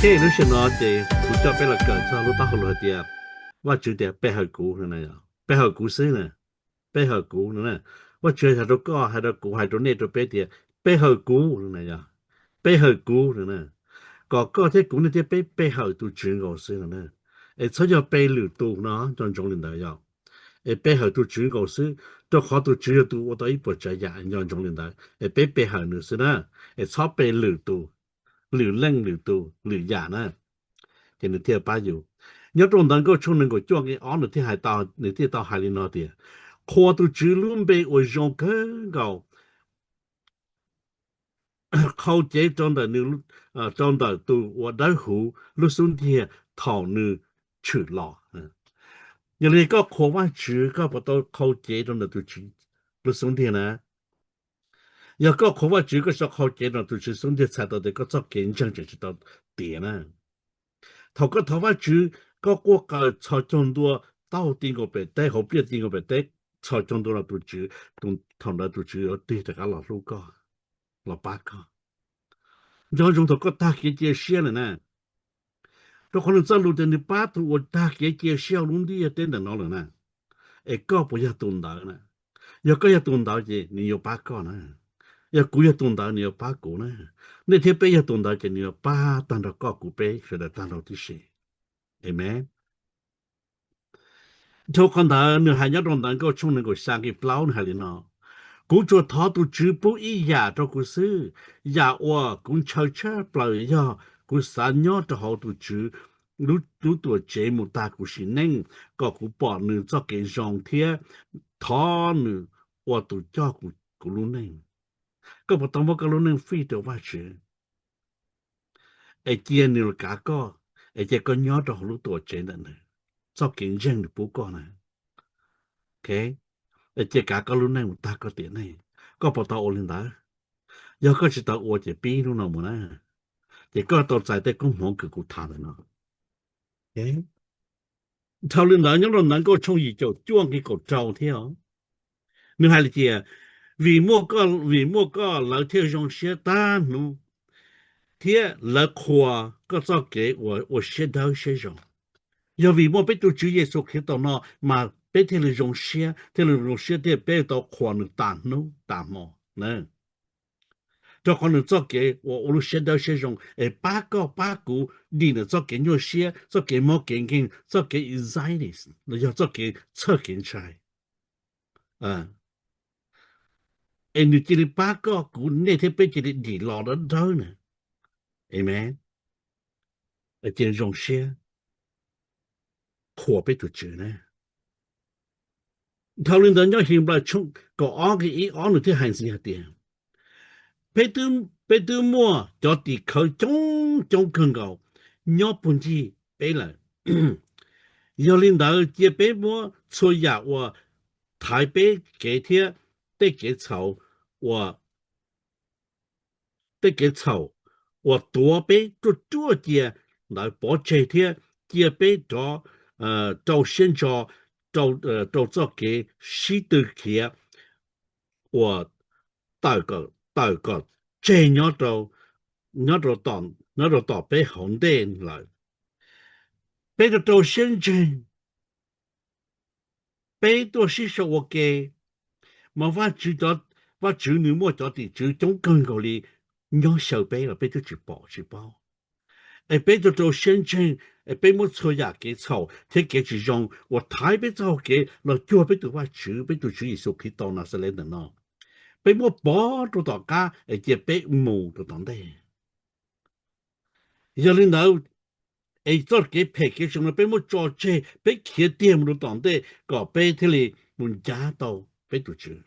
Ces lub sij hawm no ces kuv coj peb los kawm txog lub taub hau lus hais tias, Vajtswv tias, Pe hawm kuv no na, pe hawm kuv xwb na, pe hawm kuv no na. Vajtswv hais rau koj, hais rau kuv, hais rau nej, rau peb tias, Pe hawm kuv no na, yog, pe hawm kuv no na. Kom koj thiab kuv nej thiab peb pe hawm tus Tswv nkaus xwb no na. Es txhob yog pe lwm tus no, nco ntsoov li ntawd yog. Es pe hawm tus Tswv nkaus xwb, rau qhov tus Tswv yog tus ua tau ib puas tsav yam, nco ntsoov li ntawd. Es peb pe hawm nws xwb na, es txhob pe lwm tus, lwm leej lwm tus lwm yam na. Ces nws thiaj pab yus. Nyob rau ntawv Nkauj tshooj nees nkaum cuaj nqe ob nws thiaj hais tau, nws thiaj tau hais li no tias, Qhuas tus Tswv lub npe uas zoo kawg nkaus, qhau cev rau ntawm nws, rau ntawm tus uas dawb huv lub xub ntiag thaum nws tshwm los. Yog li koj qhuas Vajtswv, koj puas tau qhau cev rau ntawm tus Tswv lub xub ntiag na? Yog koj qhuas Vajtswv, koj tsis tau qhau cev rau tus Tswv xub ntiag, txhais tau tias koj txoj kev ntseeg tseem tsis tau tiav na. Thaum koj thov Vajtswv, koj quaj qw txhos caug ntua, taub hau ti nkaus pem teb, hauv pliaj ti nkaus pem teb, txhos caug ntua rau tus Tswv, thaum ntawd tus Tswv yuav tig rov qab los hlub koj, los pab koj. Nco ntsoov thaum koj tag kev cia siab lawm na, rau qhov nws txoj lus tias nws pab tus uas tag kev cia siab hauv lub ntiaj teb ntawm no lawm na. Es koj puas yog tus ntawd na? Yog koj yog tus ntawd ces nws yuav pab koj na. Yog kuv yog tus ntawd nws yuav pab kuv na. Nej thiab peb yog tus ntawd ces nws yuav pab tag nrho koj kuv peb sawv daws tag nrho tib si. Amen. Dhau qhov ntawd nws hais nyob rau ntawv Nkauj tshooj nees nkaum xya nqe plaub nws hais li no, Kuv tsuas thov tus Tswv pub ib yam rau kuv xwb, yam uas kuv ntshaw tshaj plaws yog kuv xav nyob rau hauv tus Tswv lub tuam tsev mus tag kuv sim neej, kom kuv pom nws txoj kev zoo thiab thov nws ua tus coj kuv lub neej. Koj puas tau muab koj lub neej fij rau Vajtswv, es cia nws los kav koj, es cia koj nyob rau hauv lub tuam tsev ntawm nws, txoj kev ntseeg nws pub koj na? Es cia kav koj lub neej mus tag koj tiam neej. Koj puas tau ua li ntawd? Yog koj tsis tau ua ces pib hnub no mus na, ces koj tau txais tej koob hmoov kws kuv tham ntawm no. Dhau li ntawd nyob rau ntawv Nkauj tshooj yim caum cuaj nqe kaum rau thiab os. Nws hais li tias, vim muaj koj, vim muaj koj lawv thiaj zoo siab tag hnub, thiab lawv qhuas koj txoj kev uas ua siab dawb siab zoo. Yog vim muaj peb tus Tswv Yexus Khetos no mas peb thiaj li zoo siab, thiaj li zoo siab thiab peb tau qhuas nws tas hnub tas hmo na. Rau qhov nws txoj kev uas ua lub siab dawb siab zoo es pab koj pab kuv dim ntawm txoj kev nyuaj siab, txoj kev mob kev nkeeg, txoj kev anxiety los yog txoj kev txhawj kev ntshai. Es nws cia li pab koj kuv, nej thiab peb cia li dim los dawb dawb na. Amen. Cia li zoo siab qhuas peb tus Tswv na. Dhau li ntawd nyob Henplais tshooj kaum ob nqe ib ob nws thiaj hais ntxiv hais tias, peb twb, peb twb muaj cov tim khawv coob coob kawg nkaus nyob puag ncig peb lawm. Yog li ntawd cia peb muab txhua yam uas thaiv peb kev thiab tej kev txhaum uas, tej kev txhaum uas tuav peb ruaj ruaj cia ntawd pov tseg thiab cia peb rov rau siab ntso rau txoj kev sib tw khiav uas tawm kom tseg nyob rau, nyob rau tom peb hauv ntej lawm. Peb rau rau siab ntseeg, peb tuaj sib sau ua ke, mas Vajtswv, Vajtswv nws muaj cov tim tswv coob kawg nkaus li nyob xyaw peb los peb twb tsis pom tsis paub. Es peb rau rau siab ntseeg, es peb muab txhua yam kev txhaum thiab kev tsis zoo uas thaiv peb txoj hau kev los cuag peb tus Vajtswv, peb tus Tswv Yexus Khetos Naxales ntawm no, peb muab pov rau tom qab es cia peb mus rau tom ntej. Yog li ntawd, es txoj kev phem kev zoo no peb muab tso tseg, peb khiav tiag mus rau tom ntej kom peb thiaj li mus ncav tau peb tus Tswv.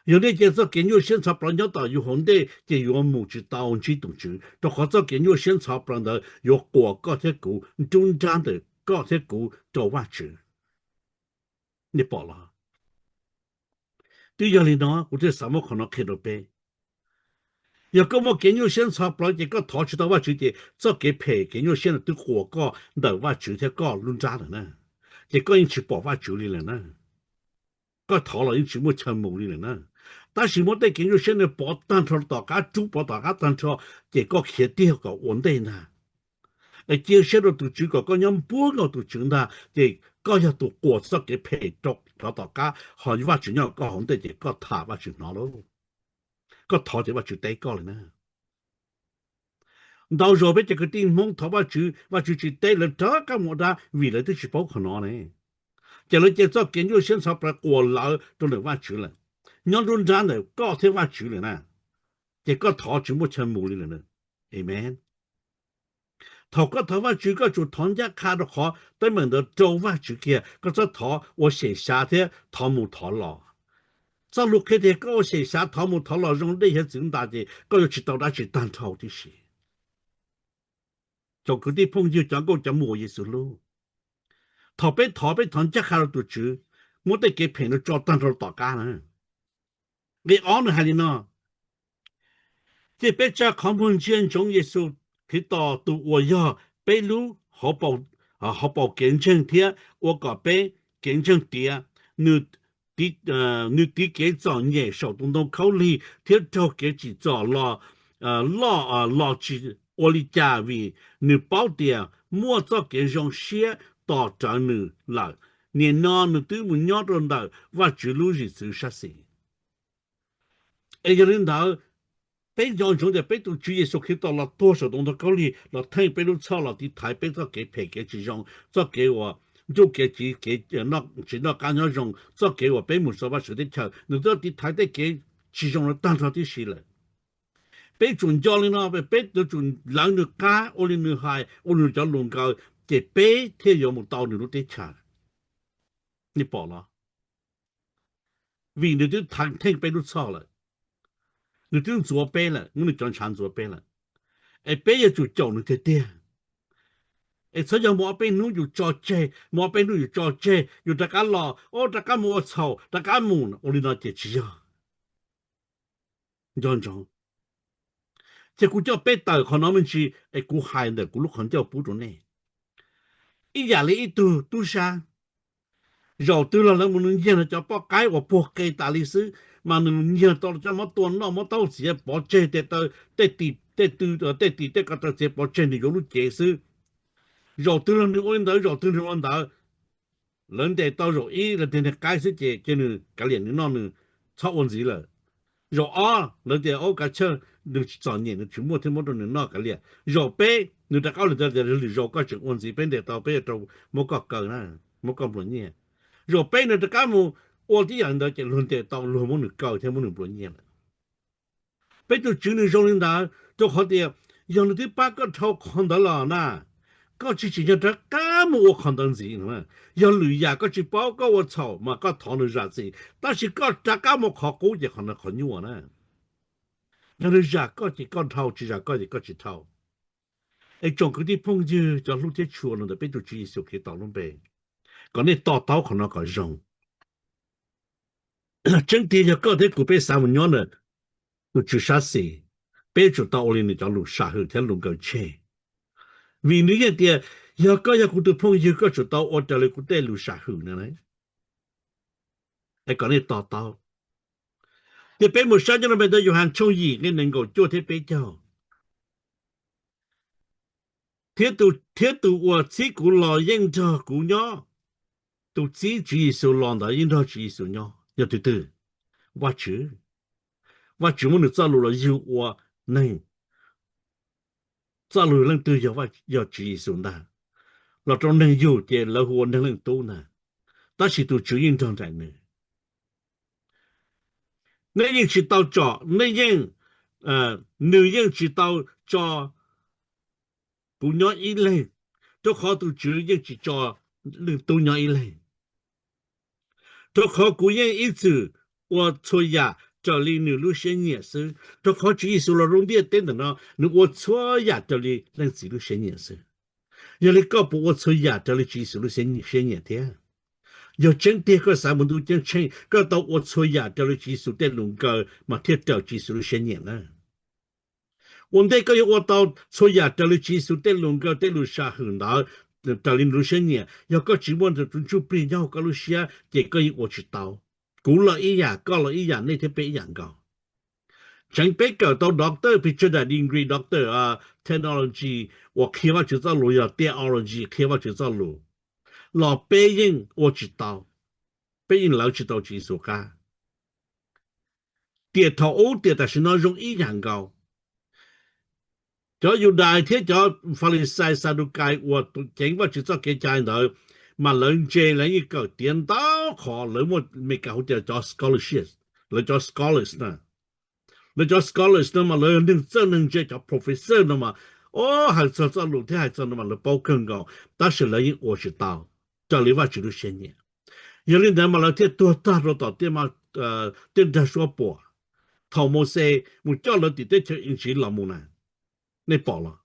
Yog nej cia txoj kev nyuaj siab ntxhov plhuav nyob tom yus hauv ntej ces yuav mus tsis tau ntsib tus Tswv, rau qhov txoj kev nyuaj siab ntxhov plhuav ntawd yuav quas koj thiab kuv nruab nrab ntawm koj thiab kuv rau Vajtswv. Nej pom los? Twb yog li no kuv thiaj xav muab qhov no qhia rau peb. Yog koj muaj kev nyuaj siab ntxhov plhuav ces koj thov tsis tau Vajtswv ces txoj kev phem kev nyuaj siab no twb quas koj ntawm Vajtswv thiab koj lub nrab lawm na. Ces koj yeej tsis pom Vajtswv li lawm na. Koj thov los yeej tsis muaj chaw mus li lawm na. Tab sis muab tej kev nyuaj siab no pov tag nrho tom qab, rub pov tom qab tag nrho, ces koj khiav tiag kom ua ntej ntag. Es cia siab rau tus Tswv kom koj nyob npuab nkaus tus Tswv ntag, ces koj yog tus quas txoj kev phem rov tom qab, ho Vajtswv nyob koj hauv ntej ces koj tham Vajtswv hnov lauj. Koj thov ces Vajtswv teb koj li na. Ntau zaus peb cov kwv tij Hmoob thov Vajtswv, Vajtswv tsis teb, lawv rov qab mus ua dab vim lawv twb tsis paub qhov no ne. Ces lawv cia txoj kev nyuaj siab ntxhov plawv quas lawv rau ntawm Vajtswv lawm. Nyob nruab nrab ntawm koj thiab Vajtswv lawm na, ces koj thov tsis muaj chaw mus li lawm. Amen. Thaum koj thov Vajtswv koj tsum thov ncaj qha rau qhov teeb meem ntawd rau Vajtswv kiag, koj txhob thov ua xyem xyav thiab thov mus thov los. Txoj lus qhia tias koj ua xyem xyav thov mus thov los zoo dej hiav txwv ntas ces koj yuav tsis tau dab tsi tag nrho tib si. Tsoom kwv tij phooj ywg cov nkauj cov muam Yexus hlub, thaum peb thov, peb thov ncaj qha rau tus Tswv, muab tej kev phem no tso tag nrho tom qab na. Nqe ob nws hais li no: Cia peb tsa qhov muag ntsia ntsoov Yexus Khetos tus uas yog peb lub hauv paus kev ntseeg thiab ua kom peb kev ntseeg tiav. Nws tiv kev txom nyem saum tus ntoo khaub lig thiab raug kev tsim txom los, los tsis ua li cas vim nws paub tias muaj txoj kev zoo siab tos rawv nws lawm. Nim no nws twb mus nyob rau ntawm Vajtswv lub zwm txwv sab xis. Es yog li ntawd, peb nco ntsoov tias peb tus Tswv Yexus Khetos los tuag saum tus ntoo khaub lig los theej peb lub txhoj, los tiv thaiv peb txoj kev phem kev tsis zoo, txoj kev uas nruj kev tsiv, kev tsis noj qab nyob zoo, txoj kev uas peb mus txog Vajtswv teb chaws, nws twb tiv thaiv tej kev tsis zoo no tag nrho tib si lawm. Peb tsum nco li no, peb yuav tsum lawv nws qab, ua li nws hais, ua li nws cov lus nkawd, ces peb thiaj yuav mus tau nws lub teb chaws. Nej pom los? Vim nws twb theej peb lub txhoj lawm, nws twb ntxuav peb lawm, muab nws cov ntshav ntxuav peb lawm, es peb yuav tsum caum nws tiag tiag. Es txhob yog mus ob peb hnub yus tso tseg, mus ob peb hnub yus tso tseg, yus rov qab los, o, rov qab mus ua txhaum, rov qab mus, ua li no ces tsis yog. Nco ntsoov, ces kuv coj peb tawm qhov no me ntsis es kuv hais ntawm kuv lub qhov ncauj pub rau nej. Ib yam li ib tug tub sab, zaum twg los lawv mus nws nyiag nws cov poj qaib uas puag qe tas li xwb, mas nws nyiag tau cov mov tua noj, muab taub txiav pov tseg, tej taw, tej tis, tej tw, tej tis tej ko taw txiav pov tseg, nws yuav lub cev xwb. Zaum twg los nws ua li ntawd, zaum twg nws ua li ntawd. Lawv ntes tau zaum ib, lawv tias niag qaib xwb ces cia nws kav liam, nws noj nws, txhob ua ntxiv lawm. Zaum ob lawv tias, o, kav chawj, nws tsis txom nyem, nws tsis muaj thiab, muab rau nws noj kav liam. Zaum peb nws rov qab ua li ntawd tias, lwm zaus koj tseem ua ntxiv, peb ntes tau peb yuav rau muab koj kaw na, muab koj nplua nyiaj. Zaum peb nws rov qab mus ua tib yam ntawd ces luag ntes tau luag muab nws kaw thiab muab nws nplua nyiaj lawm. Peb tus Tswv nws zoo li ntawd rau qhov tias yog nws twb pab koj dhau qhov ntawd los na, koj tsis tsim nyog rov qab mus ua qhov ntawd ntxiv. Yog lwm yam koj tsis paub, koj ua txhaum mas koj thov nws zam txim, tab sis koj rov qab mus qhov qub ces qhov no qhov nyuaj na. Yog nws zam koj ces koj dhau, tsis zam koj ces koj tsis dhau. Es tsoom kwv tij phooj ywg cov hlub thiab tshua los ntawm peb tus Tswv Yexus Khetos lub npe, kom nej to taub qhov no kom zoo. Tseeb tiag yog koj thiab kuv peb xav mus nyob ntawm tus Tswv sab xis, peb tsum tau ua li nws cov lus sam hwm thiab lus nkawd tseg. Vim nws yeej tias, yog koj yog kuv tus phooj ywg, koj tsum tau ua raws li kuv tej lus sam hwm no. Es kom nej to taub. Ces peb mus saib nyob rau npe ntawv Yauhas tshooj yim nqe nees nkaum cuaj thiab peb caug. Thiab tus uas txib kuv los yeej nrog kuv nyob. Tus txib Tswv Yexus los ntawd yeej nrog Tswv Yexus nyob. Yog tus twg? Vajtswv. Vajtswv muab nws txoj lus los yug ua neeg. Txoj lus leej twg? Yog Tswv Yexus ntag. Los rau neeg yug ces lawv hu ua Neeg Leej Tub ntag. Tab sis tus Tswv yeej nrog nraim nws. Nej yeej tsis tau tsom, nej yeej, nws yeej tsis tau tso kuv nyob ib leeg, rau qhov tus Tswv yeej tsis tso Leej Tub nyob ib leeg. Rau qhov kuv yeej ib txwm ua txhua yam raws li nws lub siab nyiam xwb. Rau qhov Tswv Yexus los rau ntiaj teb ntawm no, nws ua txhua yam raws li Leej Txiv lub siab nyiam xwb. Yog li koj puas ua txhua yam raws li Tswv Yexus lub siab nyiam thiab? Yog tseeb tiag koj xav mus ntuj ceeb tsheej, koj tau ua txhua yam raws li Tswv Yexus tej lus nkawd mas thiaj raws Tswv Yexus lub siab nyiam na. Ua ntej koj yuav ua tau txhua yam raws li Tswv Yexus tej lus nkawd tej lus sam hwm ntawd, raws li nws lub siab nyiam, yog koj tsis muaj tus Ntsuj Plig nyob hauv koj lub siab ces koj yeej ua tsis tau. Kuv los ib yam, koj los ib yam, nej thiab peb ib yam nkaus. Tseev peb kawm tau doctor pes tsawg daim degree, doctor technology uas qhia Vajtswv txoj lus, yog theology qhia Vajtswv txoj lus, los peb yeej ua tsis tau, peb yeej lawv tsis tau Tswv Yexus qab. Tiam thaum ub tiam tam sim no zoo ib yam nkaus. Cov Yudais thiab cov Falixais Xadukais uas ceev Vajtswv txoj kev cai ntawd, mas lawv ntse, lawv yeej kawm tiav ntau qhov, lawv muaj Meskas hu tias cov scholarship, lawv cov scholars na. Lawv cov scholars no mas lawv yog neeg txawj neeg ntse, cov professor no mas, o, hais txog txoj lus thiab hais txog no mas lawv paub kawg nkaus, tab sis lawv yeej ua tsis tau raws li Vajtswv lub siab nyiam. Yog li ntawd mas lawv thiaj tuag tag rau tom tej nrag suab puam thaum Mauxes mus coj lawv tim teb chaws Iziv los mus na. Nej pom los?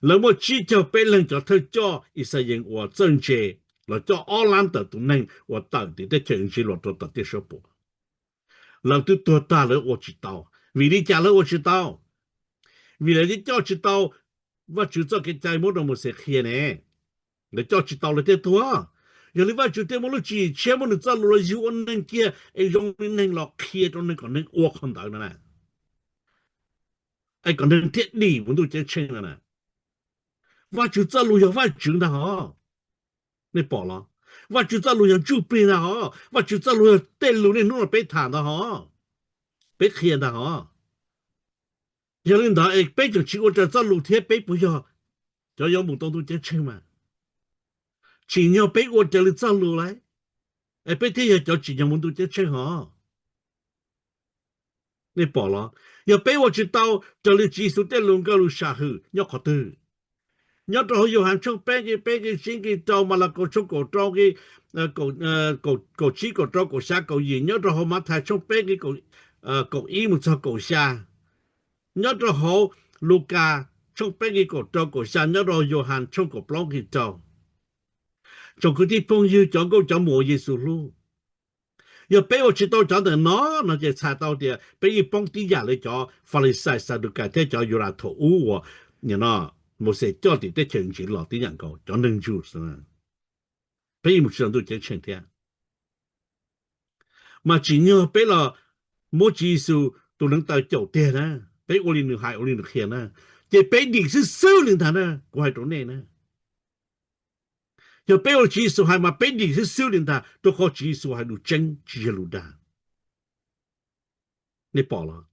Lawv muaj tsib caug peb leeg cov thawj coj Yixalayees uas txawj ntse los coj ob lab ntawm tus neeg uas tawm tim teb chaws Iziv los rau tom tej suab puam. Lawv twb tuag tag, lawv ua tsis tau. Vim li cas lawv ua tsis tau? Vim lawv twb coj tsis tau Vajtswv txoj kev cai muab rau Mauxes qhia ne. Lawv coj tsis tau lawv thiaj tuag. Yog li Vajtswv thiaj muab lub tswv yim tshiab, muab nws txoj lus los yug ua neeg kiag es zoo li neeg los qhia rau neeg kom neeg ua qhov ntawd no na, es kom neeg thiaj dim mus ntuj ceeb tsheej no na. Vajtswv txoj lus yog Vajtswv ntag hos. Nej pom los? Vajtswv txoj lus yog ntsuj plig ntag hos. Vajtswv txoj lus yog tej lus niaj hnub no peb tham ntag hos, peb qhia ntag hos. Yog li ntawd es peb tseem tsis ua raws txoj lus thiab peb puas yog cov yuav mus tau ntuj ceeb tsheej mas? Tsim nyog peb ua raws li txoj lus lauj, es peb thiaj yog cov tsim nyog mus ntuj ceeb tsheej hos. Nej pom los? Yog peb ua tsis tau raws li Tswv Yexus tej lus nkauj lus sam hwm nyob qhov twg? Nyob rau hauv Yauhas tshooj peb nqe peb nqe tsib nqe rau, Malakaus tshooj kaum rau nqe kaum tsib kaum rau kaum xya kaum yim, nyob rau hauv Mathais tshooj peb nqe kaum ib mus txog kaum xya, nyob rau hauv Lukas tshooj peb nqe kaum rau kaum xya, nyob rau Yauhas tshooj kaum plaub nqe rau. Tsoom kwv tij phooj ywg, cov nkauj cov muam Yexus hlub, yog peb ua tsis tau cov ntawm no, no ces txhais tau tias peb yeej poob tib yam li cov Falixais Xadukais thiab cov Yudas thaum ub uas Mauxes coj tim teb chaws Iziv los tib yam nkaus, cov neeg Jews. Peb yeej mus tsis tau ntuj ceeb tsheej thiab. Mas tsim nyog peb los muab Tswv Yexus tus neev taw caum tiag na, peb ua li nws hais ua li nws qhia na, ces peb dim xwb xwb li ntag na, kuv hais rau nej na. Yog peb ua li Tswv Yexus hais mas peb dim xwb xwb li ntag, rau qhov Tswv Yexus hais lus tseeb tsis yog lus dag. Nej pom los?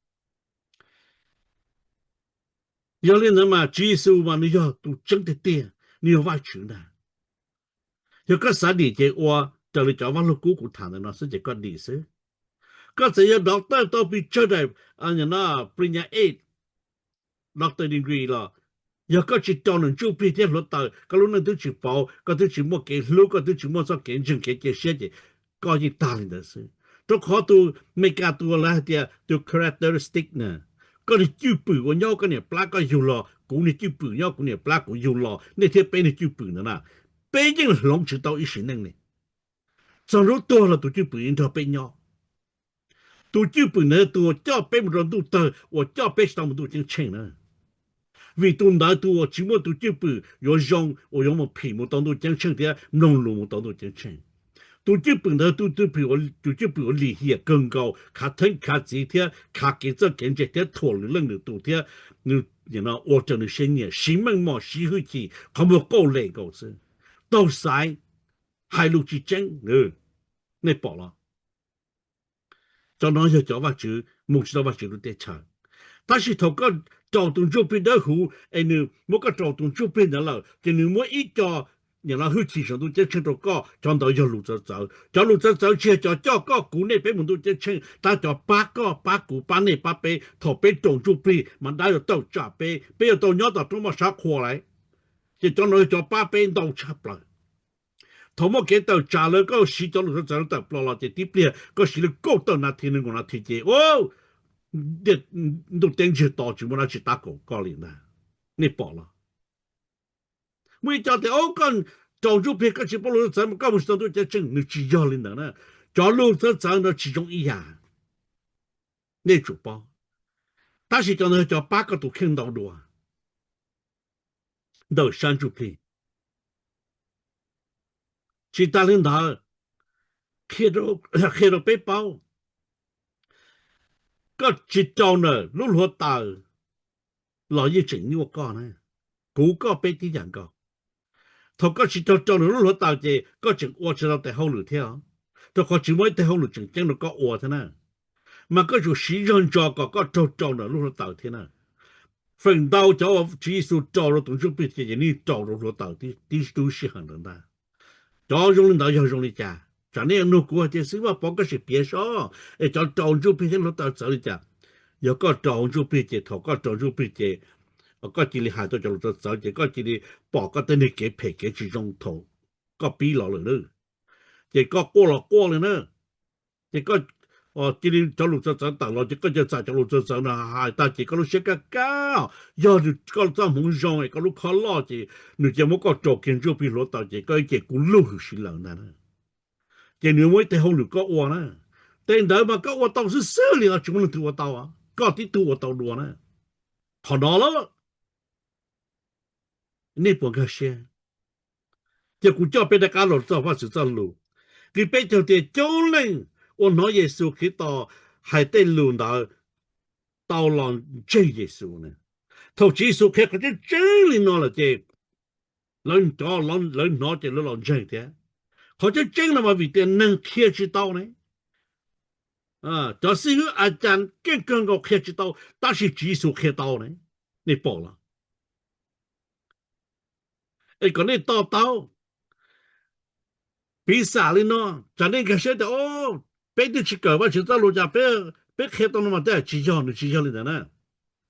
Yog li ntawd mas Tswv Yexus mas nws yog tus tseeb tiag tiag, nws yog Vajtswv ntag. Yog koj xav dim ces ua raws li cov vaj lug kub kuv tham ntawm no xwb ces koj dim xwb. Koj txawm yog doctor tau pes tsawg daim, no, prinya eight, doctor degree los, yog koj tsis raug nws ntsuj plig thiab hluav taws, koj lub neej twb tsis pauv, koj twb tsis muaj kev hlub, koj twb tsis muaj txoj kev ntseeg kev cia siab ces koj yeej tag li ntawd xwb. Rau qhov tus Meskas tus lawv hais tias tus characteristic na, koj niag cwj pwm uas nyob koj niam plab koj yug los, kuv niag cwj pwm nyob kuv niam plab kuv yug los, nej thiab peb niag cwj pwm ntawd na, peb yeej hloov tsis tau ib sim neej li. Txog hnub tuag los tus cwj pwm nrog peb nyob. Tus cwj pwm ntawd tus uas coj peb mus rau ntuj tawg, uas coj peb tsis tau mus ntuj ceeb tsheej na. Vim tus ntawd tus uas tsis muaj tus cwj pwm yuav zoo uas yuav mus phim mus tau ntuj ceeb tsheej thiab mloog lus mus tau ntuj ceeb tsheej. Tus cwj pwm ntawd tus cwj pwm uas lim hiam kawg nkaus, khav theeb khav txiv thiab khav kev txawj kev ntse thiab thuam lwm leej lwm tus thiab nws ua raws nws siab nyiam, siv meej mom siv hwj chim qhov muag qauj lem nkaus xwb, taug xaiv, hais lus tsis tseeb. Nej pom los? Cov no yog cov Vajtswv mus tsis tau Vajtswv lub teb chaws. Tab sis thaum koj raug tus ntsuj plig dawb huv es nws muab koj raug tus ntsuj plig ntawd lawm ces nws muab ib co hwj chim saum ntuj ceeb tsheej rau koj. Cov ntawd yog lus txawv txawv. Cov lus txawv txawv tsis yog cov coj koj kuv nej peb mus ntuj ceeb tsheej, tab cov pab koj pab kuv pab nej pab peb thaum peb raug ntsuj plig mas dab yuav tawm tsam peb, peb yuav tau nyob tom roob moj sab qhua lauj. Ces cov no yog cov pab peb ntau tshaj plaws. Thaum muaj kev tawm tsam lawm koj siv cov lus txawv txawv tawm plaws los ces tib pliag koj siv li kaum tawm nas this nees nkaum nas this ces ntuj teb ntsiag to tsis muaj dab tsi tab kaum koj li ntag. Nej pom los? Muaj ib co tias, o, koj raug ntsuj plig koj tsis paub lus txawv mas koj mus tsis tau ntuj ceeb tsheej. Nws tsis yog li ntawd na. Cov lus txawv txawv ntawd tsis zoo ib yam, nej tsum paub. Tab sis cov ntawd yog cov pab koj tus kheej ntau dua ntawm sab ntsuj plig. Tsis tas li ntawd, qhia rau peb paub, koj tsis rau ntawm lub hluav taws los yeej tseem nyuaj koj na. Kuv koj peb tib yam nkaus. Thaum koj tsis raug rau ntawm lub hluav taws ces koj tseem ua tsis tau tes hauj lwm thiab, rau qhov tsis muaj ib tes hauj lwm tseem ceeb rau koj ua thiab na. Mas koj tsum siv zog ntso kom koj raug rau ntawm lub hluav taws thiab na. Feem ntau cov uas Tswv Yexus rau rau tus ntsuj plig ces yeej rau rau hluav taws tib tug sij hawm ntawd ntag. Cov zoo li ntawd yog zoo li cas? Tsam nej nug kuv hais tias, Xib Vaj Pov, koj sim piav seb es cov rau ntsuj plig thiab hluav taws txawv li cas? Yog koj rau ntsuj plig ces thaum koj rau ntsuj plig ces koj cia li hais tau cov lus txawv txawv ces koj cia li pom koj tej niag kev phem kev tsis zoo thaum koj pib los lawm na. Ces koj quaj los quaj li na. Ces koj cia li cov lus txawv txawv tawm los ces koj cia li txais cov lus txawv txawv no hais tag ces koj lub siab kaj kaj. Yog koj txoj hmoov zoo es koj lub khob loj ces nws cia muab koj rau kiag ntsuj plig hluav taws ces koj ib ce kua lug huv si lawm ntag. Ces nws muaj ib teg hauj lwm koj ua na. Tej ntawd mas koj ua tau xwb xwb li os, tsis muaj leej twg ua tau, koj tib tug ua tau dua na. Qhov no lawm, nej puas nkag siab? Ces kuv coj peb rov qab los txog Vajtswv txoj lus, nqi peb caug tias coob leej uas hnov Yexus Khetos hais tej lus ntawd tau los ntseeg Yexus na. Thaum Tswv Yexus qhia qhov tseeb tseeb li no lawm ces lawv hnov ces lawv los ntseeg thiab. Qhov tseeb tseeb no mas vim tias neeg qhia tsis tau ne. Cov xib hwb a cas keej kawg nkaus qhia tsis tau, tab sis Tswv Yexus qhia tau ne. Nej pom los? Es kom nej to taub. Piv xam li no, tsam nej nkag siab tias, o, peb twb tsis kawm Vajtswv txoj lus cas peb qhia tau no mas tej tsis yog, nws tsis yog li ntawd na.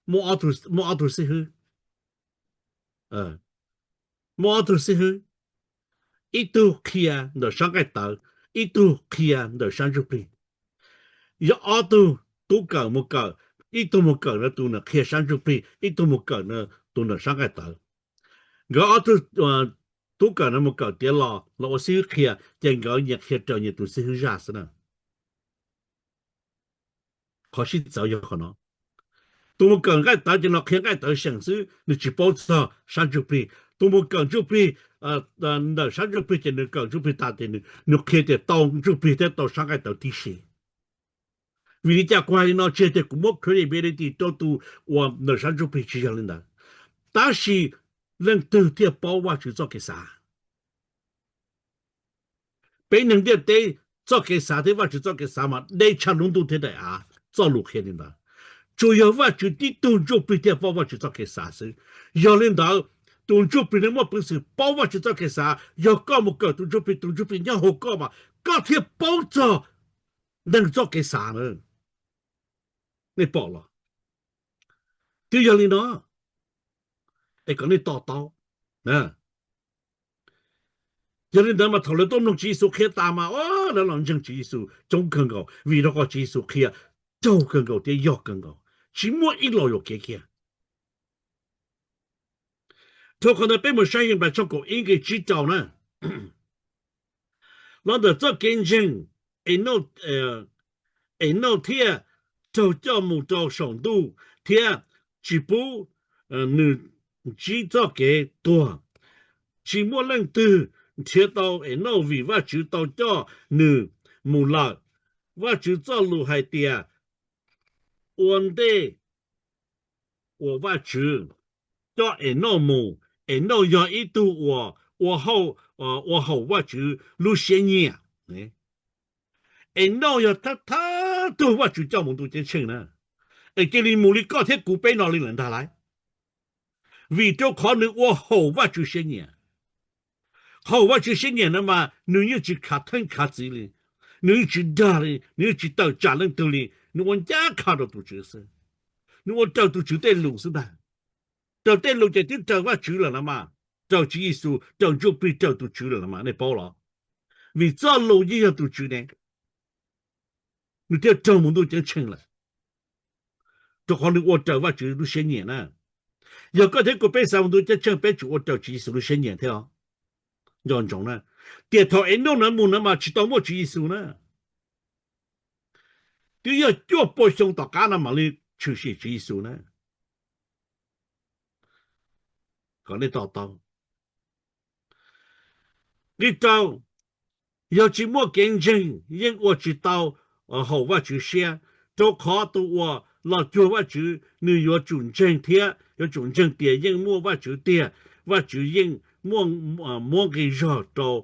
Muaj ob tug xib hwb, muaj ob tug xib hwb, ib tug qhia ntawm sab nqaij tawv, ib tug qhia ntawm sab ntsuj plig. Yog ob tug tub kawm mus kawm, ib tug mus kawm na tus ntawm qhia sab ntsuj plig, ib tug mus kawm na tus ntawm sab nqaij tawv. Nkawd ob tug tub kawm no mus kawm tiav los los ua xib hwb qhia, ces nkawd nyias qhia raws nyias tus xib hwb zaj xwb na. Qhov sib txawv yog qhov no. Tus mus kawm nqaij tawv ces nws qhia nqaij tawv seem xwb, nws tsis paub txog sab ntsuj plig. Tus mus kawm ntsuj plig ntawm sab ntsuj plig ces nws kawm ntsuj plig tas ces nws qhia tias tau ntsuj plig thiab tau sab nqaij tawv tib si. Vim li cas kuv hais li no? Tsis yog tias kuv muab credibility rau tus uas ntawm sab ntsuj plig, tsis yog li ntawd. Tab sis leej twg thiaj paub Vajtswv txoj kev xav? Peb neeg ntiaj teb txoj kev xav thiab Vajtswv txoj kev xav mas deb tshaj lub ntuj thiab daim av, txoj lus qhia li ntawd. Tsuas yog Vajtswv tib tug ntsuj plig thiaj paub Vajtswv txoj kev xav xwb. Yog li ntawd, tus ntsuj plig no muaj peev xwm paub Vajtswv txoj kev xav. Yog koj mus kawm tus ntsuj plig, tus ntsuj plig nyob hauv koj mas koj thiaj paub txog neeg txoj kev xav na. Nej pom los? Twb yog li no, es kom nej to taub. Yog li ntawd mas thaum lawv tuaj mloog Tswv Yexus qhia tas mas, o, lawv los ntseeg Tswv Yexus coob kawg nkaus, vim rau qhov Tswv Yexus qhia raug kawg nkaus thiab yog kawg nkaus, tsis muaj ib los yuam kev kiag. Rau qhov ntawd peb mus saib Henplais tshooj kaum ib nqe tsib rau na. Los ntawm txoj kev ntseeg, Enauj thiaj raug coj mus rau saum ntuj thiab tsis pub nws ntsib txoj kev tuag. Tsis muaj leej twg nrhiav tau Enauj vim Vajtswv tau coj nws mus lawm. Vajtswv txoj lus hais tias, ua ntej uas Vajtswv coj Enauj mus, Enauj yog ib tug uas ua haum Vajtswv lub siab nyiam. Enauj yog thawj thawj tug Vajtswv coj mus ntuj ceeb tsheej na, es cia li mus li koj thiab kuv peb no li lawm ntag lauj. Vim rau qhov nws ua haum Vajtswv siab nyiam. Qhov haum Vajtswv siab nyiam no mas nws yeej tsis khav theeb khav txiv li, nws yeej tsis dag li, nws yeej tsis tawm tsam leej twg li, nws ua ncaj qha rau tus Tswv xwb. Nws ua raws tus Tswv tej lus xwb ntag. Raws tej lus ces twb raws Vajtswv lawm los mas, raws Tswv Yexus, raws ntsuj plig, raws tus Tswv lawm los mas, nej paub los? Vim txoj lus yeej yog tus Tswv ne, nws thiaj raug mus ntuj ceeb tsheej lawm, rau qhov nws ua raws Vajtswv lub siab nyiam na. Yog koj thiab kuv peb xav mus ntuj ceeb tsheej, peb tsum ua raws Tswv Yexus lub siab nyiam thiab os. Nco ntsoov na, tiam thaum Enauj no mus no mas tsis tau muaj Tswv Yexus na. Twb yog cuaj pua xyoo tom qab no mam li tshwm sim Tswv Yexus na. Kom nej to taub. Nqe rau, Yog tsis muaj kev ntseeg yeej ua tsis tau haum Vajtswv siab, rau qhov tus uas los cuag Vajtswv nws yuav tsum ntseeg thiab yuav tsum ntseeg tias yeej muaj Vajtswv tiag, Vajtswv yeej muab nqi zog rau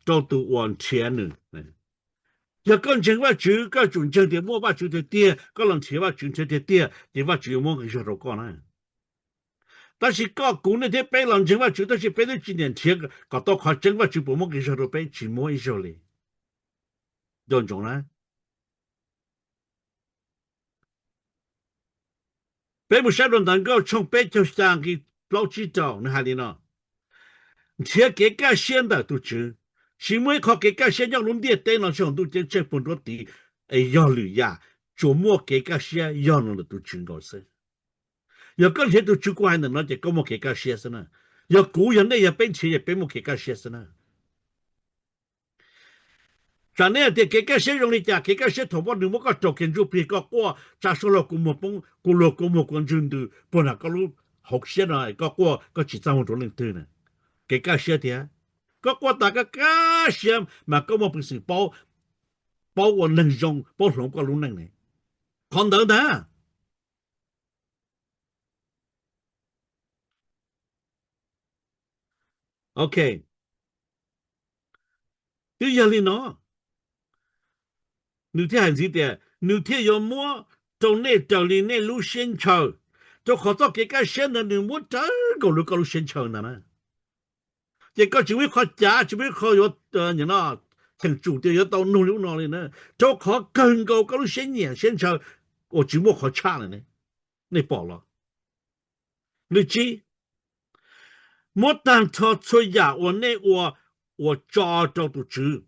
tus uas nrhiav nws. Yog koj ntseeg Vajtswv, koj tsum ntseeg tias muaj Vajtswv tiag tiag, koj los nrhiav Vajtswv nrhiav tiag tiag, ces Vajtswv yuav muab nqi zog rau koj na. Tab sis koj kuv nej thiab peb los ntseeg Vajtswv tab sis peb twb tsis niam nrhiav kom tau qhov tseeb, Vajtswv puas muab nqi zog rau peb? Tsis muab ib zaug li. Nco ntsoov na. Peb mus saib rau ntawv Nkauj tshooj peb caug xya nqi plaub tsib rau nws hais li no: Nrhiav kev kaj siab ntawm tus Tswv. Tsis muaj ib qho kev kaj siab nyob lub ntiaj teb no, tsis hauv ntuj ceeb tsheej puag nruab tiv, es yog lwm yam, tsuas muaj kev kaj siab yog no ntawm tus Tswv nkaus xwb. Yog koj nrhiav tus Tswv, kuv hais ntawm no ces koj muaj kev kaj siab xwb na. Yog kuv, yog nej, yog peb nrhiav ces peb muaj kev kaj siab xwb na. Tsam nej hais tias kev kaj siab zoo li cas? Kev kaj siab thaum nws muab koj raug kiag ntsuj plig, koj quaj tsa suab luag kua muag poob, kua luag kua muag kua ntswg ntws puag nram koj lub hauv siab no, koj quaj koj tsis txaj muag rau leej twg na. Kev kaj siab tiag. Koj quaj tas koj kaj siab mas koj muaj peev xwm paub, paub ua neeg zoo, paub hloov koj lub neej ne. Qhov ntawd ntag. Ok, twb yog li no, nws thiaj hais ntxiv tias nws thiaj yuav muab rau nej raws li nej lub siab ntshaw, rau qhov txoj kev kaj siab ntawd nws muab raws nkaus li koj lub siab ntshaw ntag na. Ces koj tsis muaj ib qho cav, tsis muaj ib qho yuav cheem tsum tias yuav tau nug li ub no li na, rau qhov kawg nkaus koj lub siab nyiam siab ntshaw uas tsis muaj qhov tshaj li ne. Nej pom los? Nqe tsib, muab tag nrho txhua yam uas nej ua, ua tso rau tus Tswv.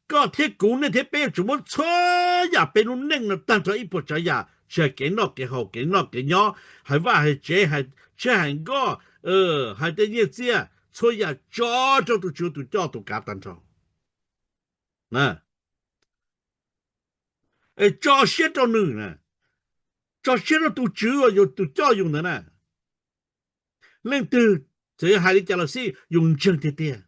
Koj thiab kuv, nej thiab peb yuav tsum muab txhua yam peb lub neej no tag nrho ib puas tsav yam, tsis hais kev noj kev haus, kev noj kev nyob, hais vaj hais tsev, hais tsiaj hais nkoj, hais tej nyiaj txiaj, txhua yam tso rau tus Tswv tus coj tus kav tag nrho. Es tso siab rau nws, tso siab rau tus Tswv uas yog tus coj yus ntawd na. Leej twg txawm yog hais li cas los xij yus ntseeg tiag tiag,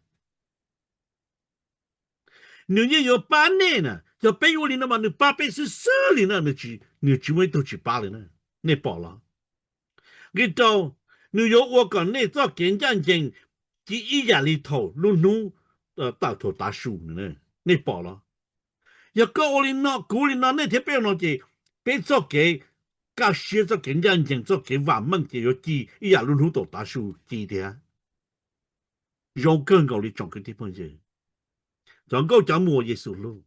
nws yeej yuav pab nej na. Yog peb ua li no mas nws pab peb xwb xwb li na, nws tsis muaj ib tug tsis pab li na. Nej pom los? Nqe rau, nws yuav ua kom nej txoj kev ncaj ncees ci ib yam li thaum lub hnub tawm thaum tav su. Nej pom los? Yog koj ua li no kuv li no nej thiab peb ua no ces peb txoj kev kaj siab, txoj kev ncaj ncees, txoj kev vam meej ces yuav ci ib yam lub hnub thaum tav su ci tiag. Zoo kawg nkaus li tsoom kwv tij phooj ywg, cov nkauj cov muam Yexus hlub.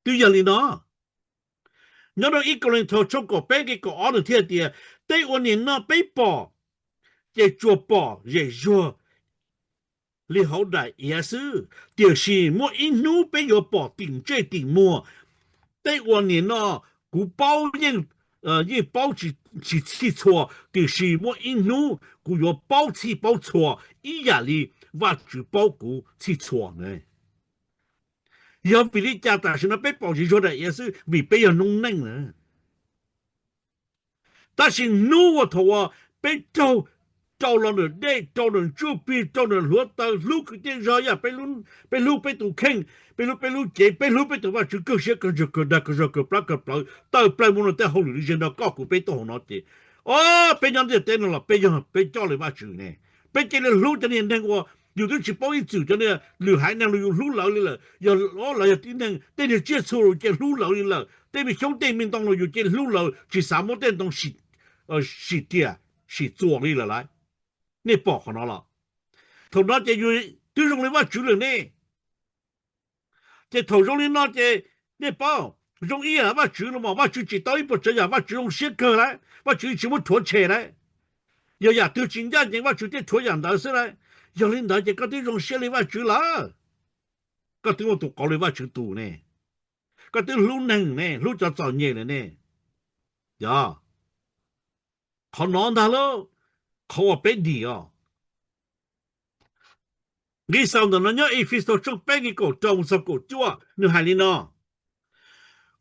Twb yog li no, nyob rau ib Kauleethaus tshooj kaum peb nqe kaum ob nws thiaj tias, tej uas nim no peb pom ces tsuas pom zem zuag li hauv daim iav xwb, tiam sis muaj ib hnub peb yuav pom tim ntsej tim muag. Tej uas nim no kuv paub yeej paub tsis txhij txhua, tiam sis muaj ib hnub kuv yuav paub txhij paub txhua ib yam li Vajtswv paub kuv txhij txhua na. Yog vim li cas tam sim no peb pom zem zuag daim iav xwb? Vim peb yog noob neej na. Tab sis hnub uas thaum uas peb raug rau los ntawm dej, rau ntawm ntsuj plig, rau ntawm hluav taws, hlub kwv tij zog yam, peb hlub peb tus kheej, peb hlub peb lub cev, peb hlub peb tus Vajtswv kawg siab kawg ntsws kawg dag kawg zog kawg plab kawg plawv, tawm plaws mus rau tej hauj lwm li ze nrog koj kuv peb tuaj hauv no ces, o, peb nyob ntiaj teb no los peb yog peb coj li Vajtswv ne. Peb cia li hlub cov niag neeg uas yus twb tsis paub ib txwm, cov niag lwm haiv neeg los yus hlub lawv li lawm, yog lawv yog tib neeg, tej niag tsiaj txhu los yus cia li hlub lawv li lawm, tej me xyoob tej me ntoo los yus cia li hlub lawv, tsis xav muab tej ntoo sim riam sim txuas li lawm lauj. Nej pom qhov no los? Thaum no ces yus twb zoo li Vajtswv lawm ne. Ces thaum zoo li no ces nej paub, zoo ib yam Vajtswv los mas Vajtswv tsis tau ib puas tsav yam, Vajtswv zoo siab kawg lauj, Vajtswv tsis muab rhuav tshem lauj. Yog yam twg tsis ncaj ncees Vajtswv thiaj rhuav yam ntawd xwb lauj. Yog li ntawd ces koj twb zoo siab li Vajtswv lawm. Koj twb ua tus qauv li Vajtswv tus ne. Koj twb hlub neeg ne, hlub cov txom nyem lawm ne. Yog qhov no ntag lauj, qhov uas peb dim os. Nqi xaus ntawm no nyob Efexus tshooj peb nqi kaum rau mus txog kaum cuaj, nws hais li no: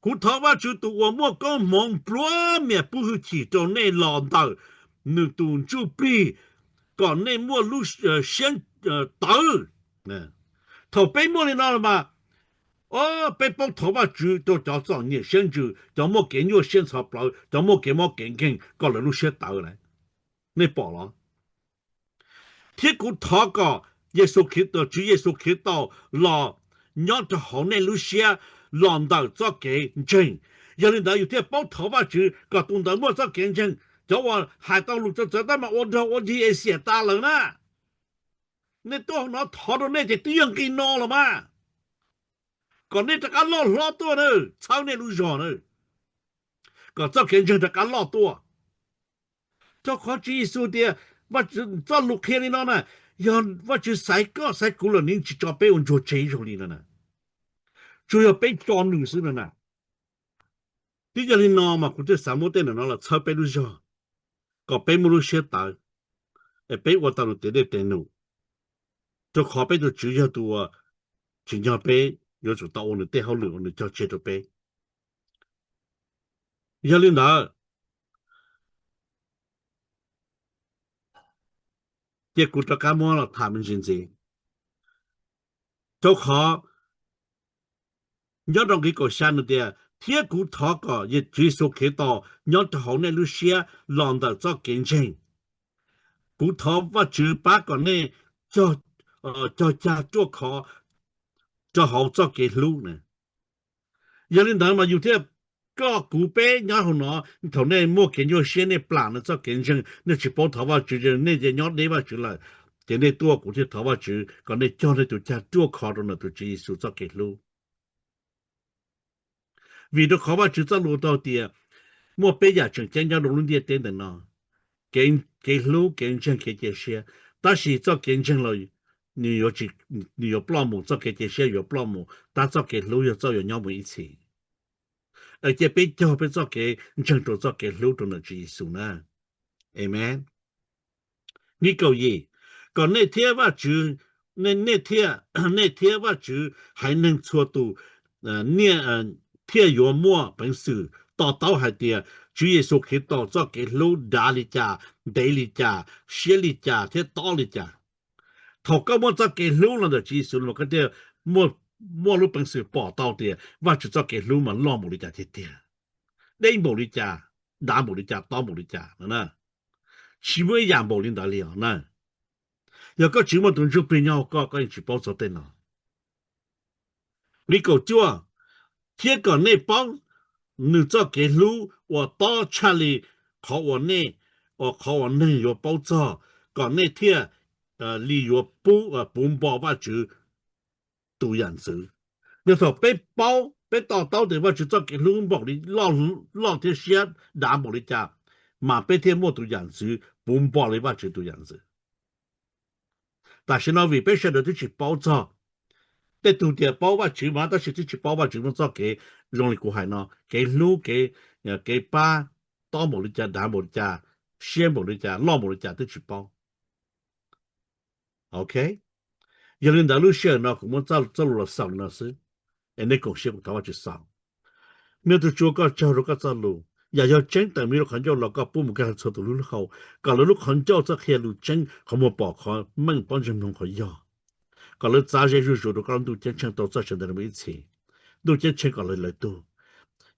Kuv thov Vajtswv tus uas muaj koob hmoov nplua mias pub hwj chim rau nej los ntawm nws tus ntsuj plig, kom nej muaj lub siab tawv. Thaum peb muaj li no los mas, o, peb paub thov Vajtswv rau cov txom nyem siab ntsws, cov muaj kev nyuaj siab ntxhov plawv, cov muaj kev mob kev nkeeg kom lawv lub siab tawv lawm. Nej pom los? Thiab kuv thov kom Yexus Khetos, Tswv Yexus Khetos los nyob rau hauv nej lub siab los ntawm txoj kev ntseeg. Yog li ntawd yus thiaj paub thov Vajtswv kom tus ntawd muaj txoj kev ntseeg. Cov uas hais tau lus txawv txawv tab mas ua nrog ua dig es xiam tas lawm na. Nej tuaj hauv no thov rau nej ces twb yog nqi no los mas, kom nej rov qab loj hlob tuaj na, txhawb nej lub zog na, kom txoj kev ntseeg rov qab loj tuaj. Rau qhov Tswv Yexus tias, txoj lus qhia li no na, yog Vajtswv xaiv koj xaiv kuv lawm nws tsis tso peb ua ntsuag tseg zoo li no na, tsuas yog peb tso nws xwb no na. Twb yog li no mas kuv thiaj xav muab tej ntawm no los txhawb peb lub zog, kom peb muaj lub siab tawv, es peb ua tau nws tes dej tes num, rau qhov peb tus Tswv yog tus uas tsim nyog peb yuav tsum tau ua nws tej hauj lwm uas nws cog tseg rau peb. Yog li ntawd, cia kuv rov qab muab los tham me ntsis ntxiv, rau qhov nyob rau nqi kaum xya nws tias, thiab kuv thov kom Tswv Yexus Khetos nyob rau hauv nej lub siab los ntawm txoj kev ntseeg. Kuv thov Vajtswv pab kom nej cog cag ruaj khov rau hauv txoj kev hlub na. Yog li ntawd mas yus thiaj, koj kuv peb nyob hauv no, thaum nej muaj kev nyuaj siab nej plam nej txoj kev ntseeg, nej tsis paub thov Vajtswv, nej ces nyob deb Vajtswv lawm, ces nej tuaj kuv thiaj thov Vajtswv kom nej cog nej tus cag ruaj khov rau ntawm tus Tswv Yexus txoj kev hlub. Vim rau qhov Vajtswv txoj lus tau tias muaj peb yam tseem ceeb nyob rau lub ntiaj teb ntawm no, kev hlub, kev ntseeg, kev cia siab. Tab sis txoj kev ntseeg los nws yuav ploj mus, txoj kev cia siab yuav ploj mus, tab txoj kev hlub yog txoj yuav nyob mus ib txhis. Cia peb cog peb txoj kev ntseeg rau txoj kev hlub rau ntawm Tswv Yexus na. Amen. Nqi kaum yim, kom nej thiab Vajtswv, nej thiab, nej thiab Vajtswv haiv neeg txhua tus thiaj yuav muaj peev xwm to taub hais tias Tswv Yexus Khetos txoj kev hlub dav li cas, ntev li cas, siab li cas thiab tob li cas. Thaum koj muaj txoj kev hlub los ntawm Tswv Yexus los koj thiaj muaj lub peev xwm pom tau tias Vajtswv txoj kev hlub mas loj npaum li cas tiag tiag, deb npaum li cas, dav npaum li cas, tob npaum li cas no na. Tsis muaj ib yam npaum li ntawd li os na. Yog koj tsis muaj tus Ntsuj Plig nyob hauv koj, koj yeej tsis paub txog tej no. Nqi kaum cuaj, thiab kom nej paub nws txoj kev hlub uas tob tshaj li qhov uas nej, qhov uas neeg yuav paub txog, kom nej thiaj li yuav puv npo Vajtswv tus yam ntxwv. Yog thaum peb paub, peb to taub tias Vajtswv txoj kev hlub npaum li loj thiab siab dav npaum li cas, mas peb thiaj muaj tus yam ntxwv puv npo li Vajtswv tus yam ntxwv. Tam sim no vim peb sawv daws twb tsis paub txog, tej tug tias paub Vajtswv mas tab sis twb tsis paub Vajtswv muaj txoj kev zoo li kuv hais no, kev hlub, kev pab, tob npaum li cas, dav npaum li cas, siab npaum li cas, loj npaum li cas twb tsis paub. Ok, yog li ntawd lub sij hawm no kuv muab txoj lus los xaus li no xwb, es nej koom siab kuv thov Vajtswv xaus. Me tub Tswv, koj tsaug rau koj txoj lus, yam yog tseeb tawm me lub qhov ncauj los koj pub mus nkag txhua tus lub hau, kom lawv lub qhov ncauj txawj qhia lus tseeb, qhov muag pom qhov meej, pob ntseg mloog qhov yog, kom lawv txav ze zuj zus rau koj lub ntuj ceeb tsheej tau txoj sawv ntxov mus ib txhis. Ntuj ceeb tsheej kom lawv lawv tug.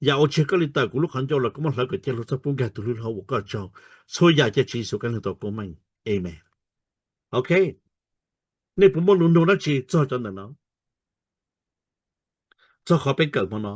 Yam ua tseg koj li tawm kuv lub qhov ncauj los koj muab hlawv kom cia lug txhob pub nkag tus lub hau uas koj tsaug. Txhua yam cia Tswv Yexus koj leej tau koob meej. Amen. Ok, nej puas muaj lus nug dab tsi txog cov ntawm no, txog qhov peb kawm hmo no?